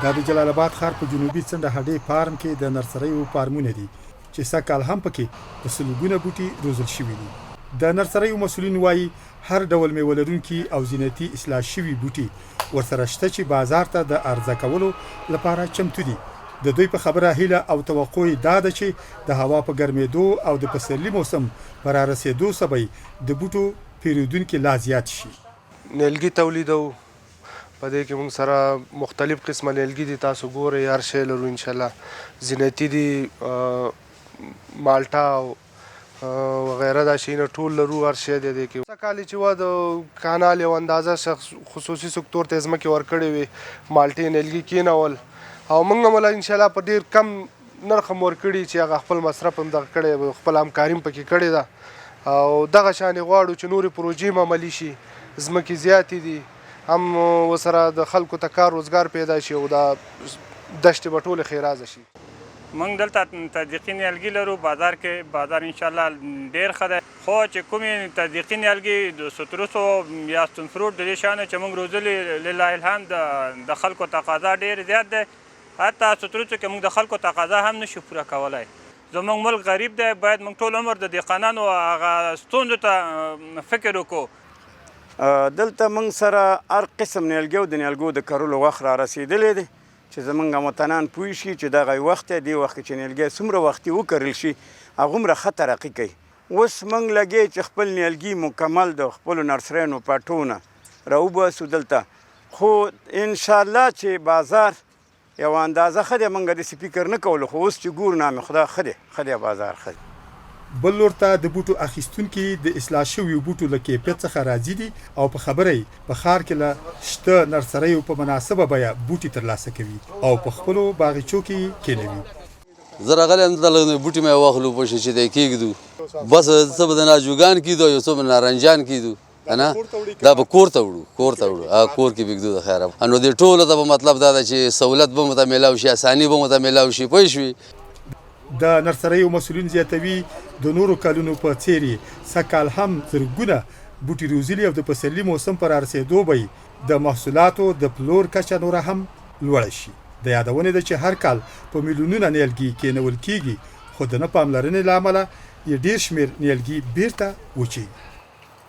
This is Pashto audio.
دا د جلال اباد ښار په جنوبي څنډه هډې فارم کې د نرسریو فارمونه دي چې سږ کال هم پکې په سلګونه بوټي روزل شوي دي. د نرسریو مسولین وايي، هر ډول مېوه لرونکي او زینتي اصلاح شوي بوټي ورسره شته چې بازار ته د عرضه کولو لپاره چمتو دي. د دوی په خبره هیله او توقع یې دا ده چې د هوا په ګرمېدو او د پسرلي موسم په رارسېدو سه به یې د بوټو پېرودونکي لا زیات شي. نیلګي تولیدوو، په دې کې موږ سره مختلف قسمه نیلګي دي، تاسو ګورئ هر شی لرو انشاالله، زینتي دي، مالټه او وغیره دا شیونه ټول لرو، هر شی دی دې کې. سږ کال چې وه د کانال یو اندازه شخص خصوصي سکتور ته ځمکې ورکړې وې، مالټې نیلګي کینول او موږ هم ولا انشاالله په ډیر کم نرخ هم ورکړي چې هغه خپل مصرف هم دغه کړی، خپل همکاري هم پکې کړې ده او دغه شان یې غواړو چې نورې پروژې هم عملي شي، ځمکې زیاتې دي، هم ورسره د خلکو ته کار روزګار پیدا شي او دا دشتې به ټولې ښېرازه شي. موږ دلته تصدیقي نیالګي لرو، بازار کې بازار انشاءالله ډېر ښه دی، خو چې کومې تصدیقي نیالګي د ستروسو یا ستون فروټ د دې شیانو چې موږ روزلي لله الحمد د خلکو تقاضا ډېر زیات دی، حتی ستروسو کې موږ د خلکو تقاضا هم نشو پوره کولای. زموږ ملک غریب دی، باید موږ ټول عمر د دهقانانو هغه ستونزو ته فکر وکړو. دلته موږ سره هر قسم نیالګي او د نیالګو د کرلو وخت را رسېدلی دی چې زمونږ هموطنان پوه شي چې دغه یې وخت دی، دې وخت کې چې نیالګی څومره وختي وکرل شي هغومره ښه ترقي کوي. اوس موږ لګیا چې خپل نیالګي مکمل د خپلو نرسریانو پټو نه راوباسو دلته، خو انشاالله چې بازار یوه اندازه ښه دی، موږ داسې فکر نه کولو، خو اوس چې ګورو نام خدا ښه دی، ښه دی بازار ښه دی. بل لور ته د بوټو اخیستونکي د اصلاح شویو بوټو له کیفیت څخه راضي دي او په خبره یې په ښار کې له شته نرسریو په مناسبه بیه بوټي ترلاسه کوي او په خپلو باغیچو کې یې کېنوي. زه راغلی یم دلته لږ بوټي مې واخلو پوه شوې چې دی کېږدو، بس څه به د ناجوګان کېږدو او یو څه به نارنجان کېږدو. کنه دا به کور ته وړو، کور ته وړو، هغه کور کې بګدو د خیره. نو دې ټولو ته به مطلب دا ده چې سهولت به مو ته میلاو شي، اساني به مو ته میلاو شي، پوه شوې؟ د نرسریو مسؤلین زیاتوي، د نورو کلونو په څېر یې سږ کال هم زرګونه بوټي روزلي او د پسرلي موسم په رارسېدو به یې د محصولاتو د پلور کچه نوره هم لوړه شي. د یادونې ده چې هر کال په میلیونونه نیالګي کېنول کېږي، خو د نه پاملرنې له امله یې ډېر شمېر نیالګي بېرته وچېږي.